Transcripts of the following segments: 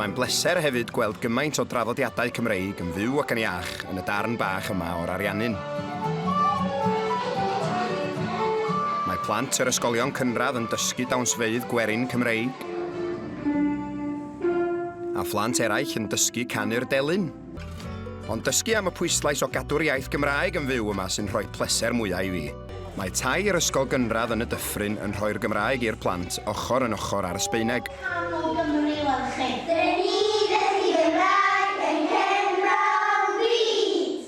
mae'n bleser hefyd gweld gymaint o draddodiadau Cymreig yn fyw ac yn iach yn y darn bach yma o'r Ariannin. Mae plant yr ysgolion cynradd yn dysgu dawnsfeydd gwerin Cymreig, a phlant eraill yn dysgu canu'r delyn. Ond dysgu am y pwyslais o gadw'r iaith Gymraeg yn fyw yma sy'n rhoi pleser mwyaf i fi. Mae tair ysgol gynradd yn y dyffryn yn rhoi'r Gymraeg i'r plant ochr yn ochr â'r Sbaeneg. Canol Gymru weld chi. Dyn ni ddysgu Gymraeg yn Cymra'n byd!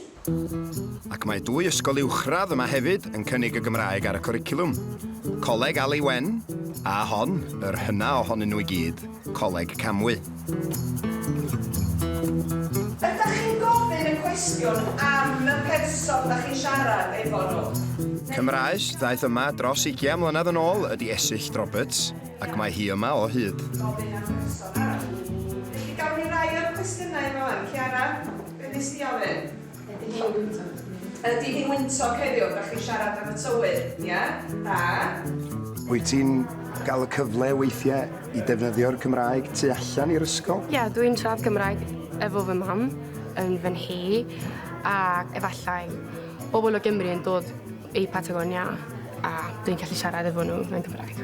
Ac mae dwy ysgol uwchradd yma hefyd yn cynnig y Gymraeg ar y cwricwlwm. Coleg Ali Wen, a hon, yr hyna ohonyn nhw i gyd, Coleg Camwy. Ydach chi'n gofyn y cwestiwn am y person dach chi'n siarad efo nhw? Cymraes ddaeth yma dros ugian mlynedd yn ôl ydy Esyllt Roberts, ac mae hi yma o hyd. Gofyn am person arall. Felly gawn ni rai o'r cwestiynau yma wan. Ciara, be wnest ti ofyn? Ydy hi'n wyntog heddiw? Ydy hi'n wyntog heddiw? Dach chi'n siarad am y tywydd, ia? Da. Wyt ti'n gael y cyfle weithiau i defnyddio'r Cymraeg tu allan i'r ysgol? Ie, dwi'n siarad Cymraeg efo fy mam yn fy nhŷ ac efallai bobl o Gymru yn dod i Patagonia a dwi'n gallu siarad efo nhw mewn Cymraeg.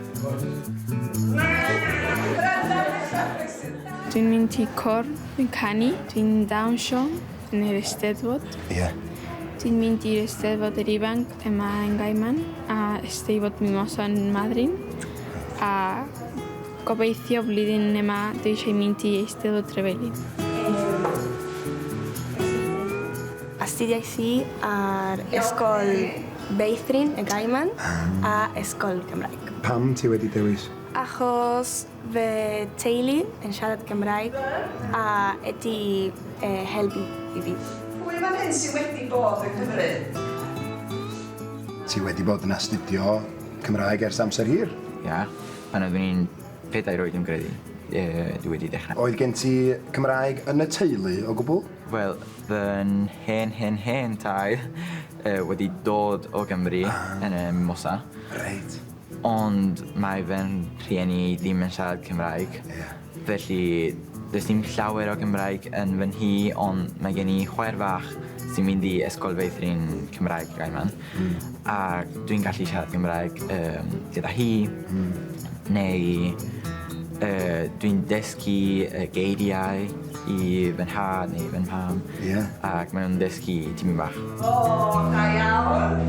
Dwi'n mynd i côr, dwi'n canu, dwi'n dawnsio yn yr Eisteddfod. Ie. Dwi'n mynd i'r Eisteddfod yr Ifanc yma yn Gaiman a Eisteddfod Mimosa yn Madryn a gobeithio blwyddyn yma dwi eisiau mynd i Eisteddfod Trevelin. Astudiais i ar Ysgol Feithrin y Gaiman a Ysgol Gymraeg. Pam ti wedi dewis? Achos fy teulu yn siarad Cymraeg a ydi helpu i fi. Pwy fan hyn sy wedi bod yng Nghymru? Ti wedi bod yn astudio Cymraeg ers amser hir? Ia, pan oeddwn i'n pedair oed dwi'n credu, dwi wedi dechrau. Oedd gen ti Cymraeg yn y teulu o gwbl? Wel, fy hen hen hen taid wedi dod o Gymru yn y Mimosa. Reit. Ond mae fy rhieni ddim yn siarad Cymraeg. Ie. Felly, does dim llawer o Gymraeg yn fy nhŷ, ond mae gen i chwaer fach sy'n mynd i Ysgol Feithrin Cymraeg Gaiman. A dwi'n gallu siarad Cymraeg yym gyda hi. Neu yy dwi'n dysgu y geiriau i fy nhad neu fy nham. Ie. Ac mae o'n dysgu tipyn bach. O, da iawn!